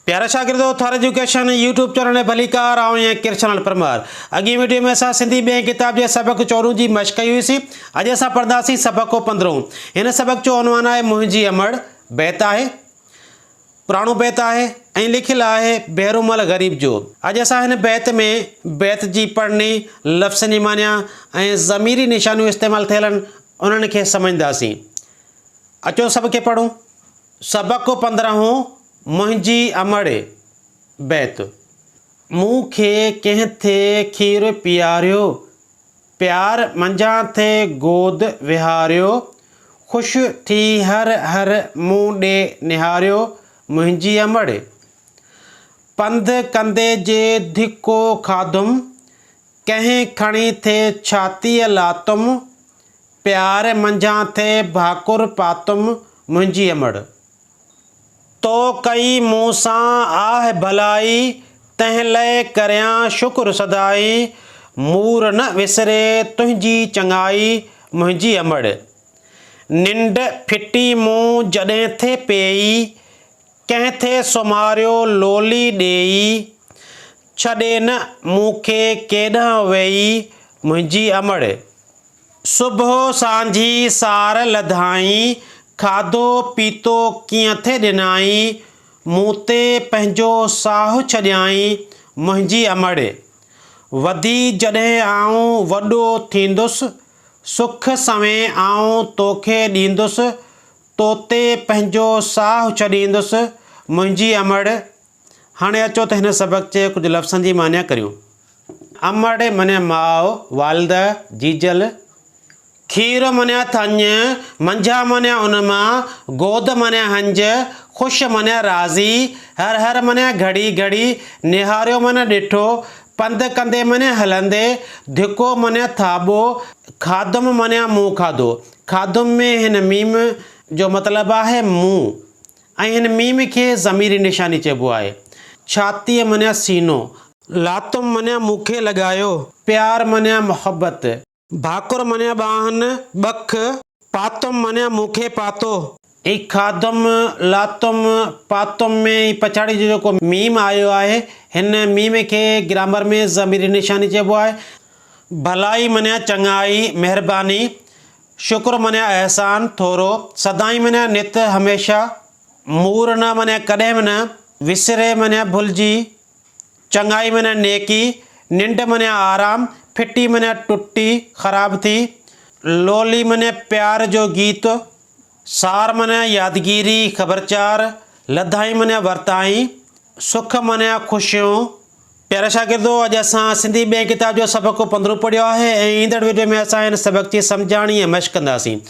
پيارا شاگردو Thar education YouTube channel ۾ ڀليڪار آئون آهيان ڪرشن لال پرمار اڳين وڊيو ۾ اسان سنڌي ٻئين ڪتاب جي سبق چوڏهون جي مشق ڪئي هئي سين اڄ اسان پڙهنداسين سبق پندرهون هن سبق جو عنوان آهي منهنجي امڙ بيت آهي پراڻو بيت آهي ۽ لکيل آهي ڀيرومل غريب جو اڄ اسان هن بيت ۾ بيت جي پڙهڻي لفظن جي معنيٰ ۽ ضميري نشانيون استعمال ٿيل آهن انهن کي سمجهنداسين اچو سڀ کي پڙهون. سبق پندرهون، منهنجي امڙ، بيت. مون کي ڪنهن ٿي کير پياريو، پيار منجهان ٿي گود ويهاريو، خوش ٿي هر هر مون ڏي نهاريو، منهنجي امڙ. پنڌ ڪندي جي ڌڪو کاڌم، ڪنهن کڻي ٿي ڇاتيء لاتم، پيار منجهان ٿي ڀاڪر پاتم، منهنجي امڙ. تو ڪئي مون سان آهه ڀلائي، تنهن لئه ڪريان شڪر سدائي، مور نه وسري تنهنجي چڱائي، منهنجي امڙ. ننڊ ڦٽي مون جڏهن ٿي پيئي، ڪنهن ٿي سمهاريو لولي ڏيئي، ڇڏي نه مون کي ڪيڏانهن ويئي منهنجي امڙ. صبح سانجهي سار لڌائين، کاڌو پيتو ڪيئن ٿي ڏنائين، مون تي پنهنجو ساهه ڇڏيائين منهنجي امڙ. وڌي جڏهن آئون وڏو ٿيندس، سک سوين آئون توکي ڏيندس، توتي پنهنجو ساهه ڇڏيندس منهنجي امڙ. هاڻي اچو ته هن سبق جي ڪجهه لفظن جي معنيٰ ڪريون. امڙ معنيٰ ماء، والده، جيجل. کير معنيٰ ٿڃ، منجهان معنيٰ ان مان، گود معنيٰ هنج، خوش معنيٰ راضي، هر هر معنيٰ گهڙي گهڙي، نهاريو معنيٰ ڏٺو، پنڌ ڪندي معنيٰ هلندي، ڌڪو معنيٰ ٿاٻو، کاڌم معنيٰ مون کاڌو. کاڌم ۾ هن ميم جو مطلب آهي مون ۽ هن ميم کي ضميري نشاني چئبو آهي. ڇاتيء معنيٰ سينو. لاتم معنيٰ مون کي لڳايو. پيار معنيٰ محبت. ڀاڪر معنيٰ ٻانهن، ٻک. پاتم معنيٰ مون کي پاتو. هي کاڌم، لاتم، پاتم ۾ هي پڇاڙي جو جيڪو ميم آيو آهي، هن ميم کي گرامر ۾ ضميري نشاني چئبو آهي. ڀلائي معنيٰ چڱائي، مهرباني. شڪر معنيٰ احسان، ٿورو. سدائين معنيٰ نت، هميشه. مور نه معنيٰ ڪڏهن به نه. وسري معنيٰ ڀلجي. چڱائي معنيٰ نيڪي. ننڊ معنيٰ آرام. ڦٽي معنيٰ ٽٽي، خراب ٿي. لولي معنيٰ پيار جو گيت. سار معنيٰ يادگيري، خبرچار. لڌائين معنيٰ ورتائين. سک معنيٰ خوشيون. پيارا شاگردو اڄ اسان سنڌي ٻئين ڪتاب جو سبق پندرهون پڙهيو آهي ۽ ايندڙ وڊيو ۾ اسان هن سبق جي سمجهاڻي ۽ مشق ڪنداسين.